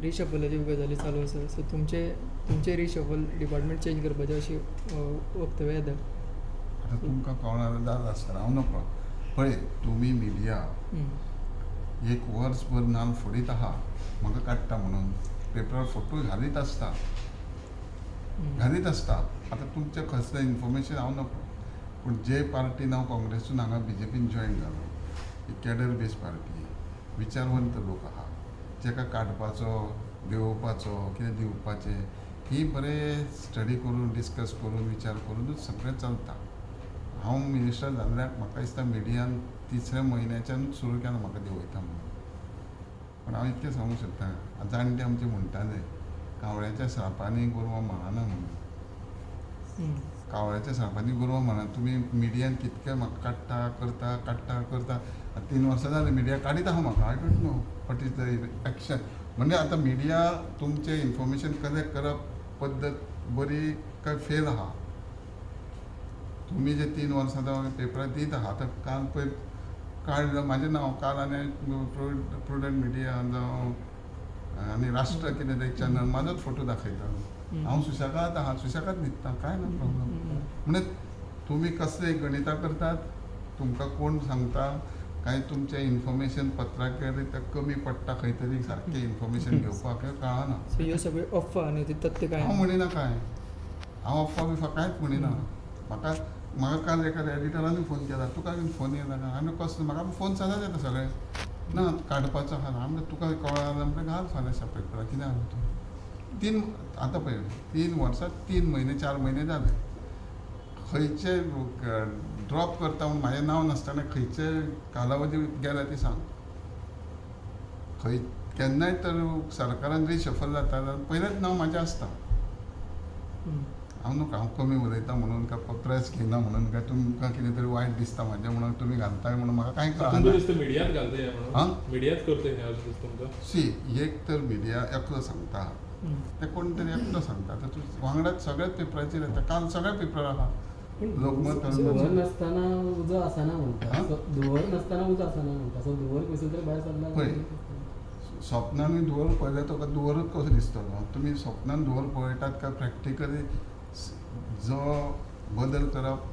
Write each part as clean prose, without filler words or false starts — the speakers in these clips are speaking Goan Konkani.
रिशफलाच्यो गजाली चालू आसा. सो तुमचे रिशफल डिपार्टमेंट चेंज करपाचें अशी वक्तव्य येता. आतां तुमकां कळना जाता आसतना हांव नकळो. पळय, तुमी मिडिया एक वर्सभर नाल फोडीत आहा म्हाका काडटा म्हणून, पेपरार फोटो घालीत आसता, घालीत आसता. आतां तुमचें कसलें इन्फॉर्मेशन हांव नकळो, पूण जे पार्टीन हांव काँग्रेसून हांगा बीजेपीन जॉयन जालो, ही कॅडर बेज पार्टी, विचारवंत लोक आहा, जेका काडपाचो, देंवोवपाचो, कितें दिवपाचें ही बरें स्टडी करून, डिस्कस करून, विचार करुनूच सगळें चलता. हांव मिनिस्टर जाल्ल्याक म्हाका दिसता मिडियान तिसऱ्या म्हयन्याच्यानूच सुरू केलां म्हाका देंवयता म्हणून. पूण हांव इतकें सांगूंक शकता, जाणटे आमचे म्हणटाले कावळ्याच्या श्रापांनी गोरवां मळना म्हणून. कावळ्याच्या श्रापांनी गोरवां मळना. तुमी मिडियान कितकें म्हाका काडटा, करता, काडटा, करता. आतां 3 वर्सां जालीं मिडिया काडीत आहा म्हाका. I don't know what is the action. म्हणजे आतां मिडिया तुमचें इन्फॉर्मेशन कलेक्ट करप पद्दत बरी काय फेल आहा. तुमी जे 3 वर्सां जावन पेपरार दीत आहा, आतां काल पयर काडलं म्हाजें नांव, काल आनी प्रुडंट मिडिया जावं आनी राष्ट्र कितें तें चॅनल म्हाजोच फोटो दाखयता. हांव सुशेगाद आहा, सुशेगाद न्हिदता, कांय ना प्रॉब्लम. म्हणजे तुमी कसले गणितां करतात, तुमकां कोण सांगता काय तुमचें इन्फॉर्मेशन पत्राकार कमी पडटा खंय तरी, सारकें इन्फॉर्मेशन घेवपाक कळना. सो ह्यो सगळ्यो अफवा न्ही, ती तथ्य काय हांव ना? म्हणिना काय, हांव अफवा बिफवा कांयच म्हणिना. म्हाका म्हाका काल एका एडिटरानूय फोन केला, तुका फोन येयला काय? हांवें कसलो, म्हाका फोन सदांच येता सगळे ना काडपाचो आहा. हांवें म्हणलें तुका कळ्ळा जाल्यार म्हणलें घाल फाल्यां पेपरार, कितें आहा तूं. 3 आतां पळय 3 वर्सां 3 म्हयने 4 म्हयने जाले, खंयचे ड्रॉप करता म्हूण म्हाजें नांव नासतना खंयचे कालावधी गेल्या ती सांग. खंय केन्नाय तर सरकारान रिशफल जाता जाल्यार पयलेंच नांव म्हाजें आसता. हांव न्हू, हांव कमी उलयता म्हणून काय प्रेस घेयना म्हणून काय तुमकां कितें तरी वायट दिसता म्हाजें म्हणून तुमी घालताय म्हणून म्हाका कांय तुमकां कळना. दिसता मिडियात घालता हें म्हणून? आं? मिडियात करता हें अशें दिसता तुमकां? सी, एक तर मिडिया एकलो सांगता, ते कोण तरी एकलो सांगता, आतां तूं वांगडाच सगळ्याच पेपराचेर येता, काल सगळ्या पेपरार आहा लोकमत. धुंवर नासतना उजो आसना म्हणटा, आं? धुंवर नासतना उजो आसना म्हणटा. सो धुंवर खंयसर तरी भायर सरला. पळय, स्वप्नानूय धुंवर पळयल्यार तुका धुंवरूच कसो दिसतलो. तुमी स्वप्नान धुंवर पळयतात काय प्रॅक्टिकली जो बदल करप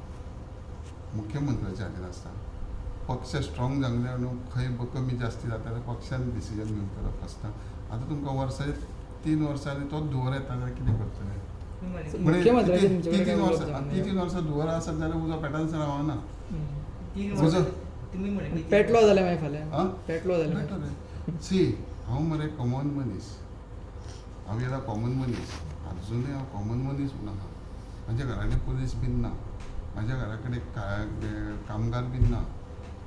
मुख्यमंत्र्याच्या हातीन आसता. पक्ष स्ट्रॉंग जावंक जाय न्हू, खंय कमी जास्ती जाता जाल्यार पक्षान डिसिजन घेवन करप आसता. आतां तुमकां वर्सां 3 वर्सां जालीं तोच धुंवर येता जाल्यार कितें करतले? मुख्यमंत्र्याचे तुमचे कडेन 3 काय उलोवप वर्सां जावंक 3 वर्सां धुंवर आसत जाल्यार उजो पेटनसर रावना. उजो पेटलो जाल्यार मागीर फाल्यां आं? पेटलो जाल्यार मागीर. सी, हांव मरे कॉमन मनीस, हांव येयला कॉमन मनीस, आजुनूय हांव कॉमन मनीस म्हूण आहा. म्हाज्या घरा कडेन पुलीस बीन ना, म्हाज्या घरा कडेन कामगार बीन ना,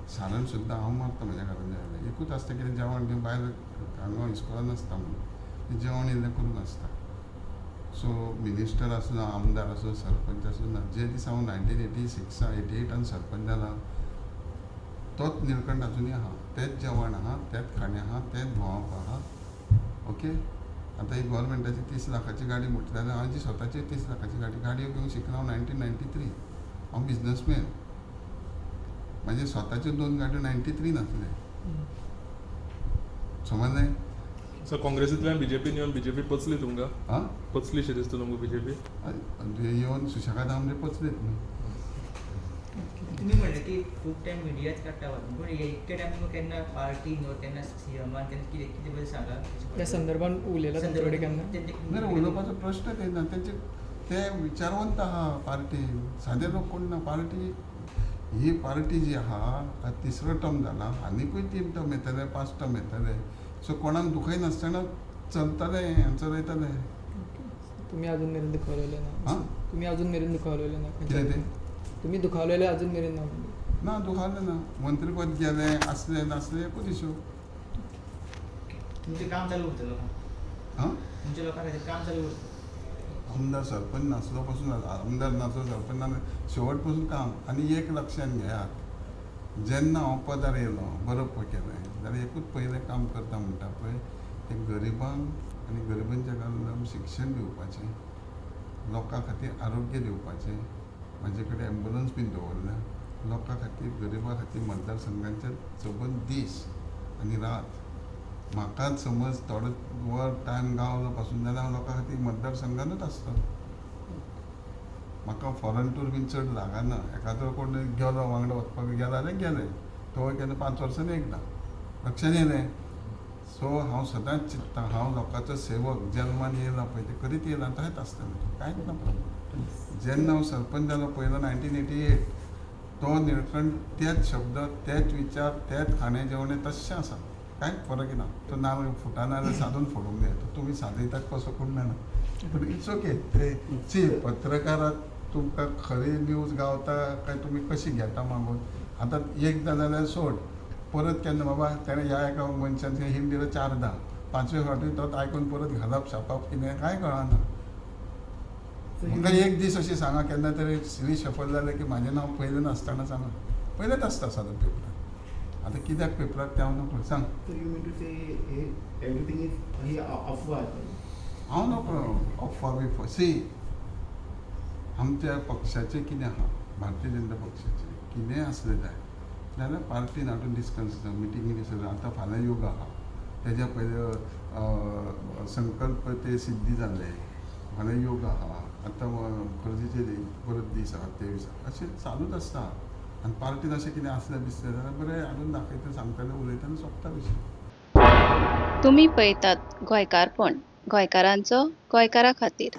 सारण सुद्दां हांव मारता म्हाज्या घरान जाल्यार. एकूच आसता कितें जेवण दिवं, बायल हांगा इस्कोलान आसता म्हणून ती जेवण इल्लें करूंक आसता. सो मिनिस्टर आसूं, आमदार आसूं, सरपंच आसूं ना, जे दीस हांव 1986 88 सरपंच जाला तोच निळकंठ आजुनूय आहा, तेंच जेवण आहा, तेंच खाणें आहा, तेंच भोंवप आहा. ओके, आतां ही गव्हर्मेंटाची 30 लाखाची गाडी म्हटली जाल्यार हांव जी स्वताची 30 लाखाची गाडी गाडयो घेवंक शिकलो हांव 1993. हांव बिजनसमॅन, म्हाजे स्वताच्यो 2 गाडयो 93 आसले, समजलें? सो काँग्रेसींतल्यान बीजेपीन येवन बीजेपी पचली तुमकां? आं? पचली शी दिसता तुमकां बीजेपी? येवन सुशेगाद आमचे पचलीत न्हू. तुमी म्हणलें की खूब टायम मिडियाच काडटा वचून, पूण हे इतके टायम तुमकां केन्ना पार्टी न्हू, केन्ना सीएमान, केन्ना कितें कितें बरें सांगा. ह्या संदर्भान उलयला तुमचे कडेन केन्ना? ना, उलोवपाचो प्रश्नच येना. तेंचे ते विचारवंत आहा पार्टी, सादे लोक कोण ना. पार्टी ही पार्टी जी आहा आतां तिसरो टर्म जाला, आनिकूय 3 टर्म येतले, 5 टर्म येतले. सो कोणाक दुखयनासतना चलतलें हें, चलयतलें. तुमी अजून मेरेन दुखावलेले ना? आं? तुमी अजून मेरेन दुखावलेले ना? कितें तें? तुमी दुखावलेले अजून मेरेन ना? ना, दुखावलें ना. मंत्रीपद गेलें, आसलें नासलें एकूच इशू. तुमचें काम चालू उरतलो? आं? तुमच्या लोकां खातीर काम चालू उरतलें? आमदार सरपंच नासलो पसून, आमदार नासलो सरपंच नासलो शेवट पसून काम. आनी एक लक्षांत घेयात, जेन्ना हांव पदार येयलो बरोबर केलें जाल्यार एकूच पयलें काम करता म्हणटा पळय तें गरिबांक आनी गरिबांच्या घरान शिक्षण दिवपाचें, लोकां खातीर आरोग्य दिवपाचें. म्हाजे कडेन एम्बुलंस बीन दवरल्या लोकां खातीर, गरिबां खातीर. मतदारसंघाचे सबंद दीस आनी रात म्हाकाच समज थोडो वर टायम गावलो पासून जाल्यार हांव लोकां खातीर मतदारसंघानूच आसता. म्हाका फॉरन टूर बीन चड लागना. एखादो कोण गेलो वांगडा वचपाक गेलो जाल्यार गेले, तो केन्ना 5 वर्सांनी एकदां लक्षान येयलें. सो हांव सदांच चिंत्ता हांव लोकांचो सेवक जल्मान येयला पळय ते करीत येयला तशेंच आसतलें, कांयच ना प्रॉब्लम. जेन्ना हांव सरपंच जालो पयलो 1988 तो निळकंठ तेच शब्द तेच विचार तेच खाणें जेवणें तश्शें आसा, कांयच फरक ना. तो नाल्ल फुटाना जाल्यार सादून फोडूंक जाय, तो तुमी सादयतात कसो कोण जाणा, पूण it's okay. ते सी पत्रकाराक तुमकां खरी न्यूज गावता काय तुमी कशी घेता मागून. आतां एकदां जाल्यार सोड, परत केन्ना बाबा तेणें ह्या एका मनशान हिंट दिलो 4दा, 5वे फावटी तो आयकून परत घालप छापप कितें कांय कळना. म्हाका एक दीस अशें सांगा केन्ना तरी रिशफल जालें की म्हाजें नांव पयलें नासतना सांगा, पयलेंच आसता सदां पेपरार. आतां कित्याक पेपरार तें हांव नकळो, सांग. So you mean to say everything is ही अफवा आहे? हांव नकळो अफवा बिफवा. सी आमच्या पक्षाचें कितें आहा, भारतीय जनता पक्षाचें कितेंय आसलें जाय जाल्यार पार्टीन हाडून डिस्कस मिटिंगी डिस्कस. आतां फाल्यां योगा आहा, तेज्या पयलीं संकल्प ते सिद्धी जाले, फाल्यां योगा आहा, आतां गरजेचे परत दीस आहा 23, अशें चालूच आसता. आनी पार्टीन अशें कितें आसलें बिसलें जाल्यार बरें हाडून दाखयता, सांगतले, उलयता आनी सोंपता विशय. तुमी पळयतात गोंयकारपण, गोंयकारांचो गोंयकारा खातीर.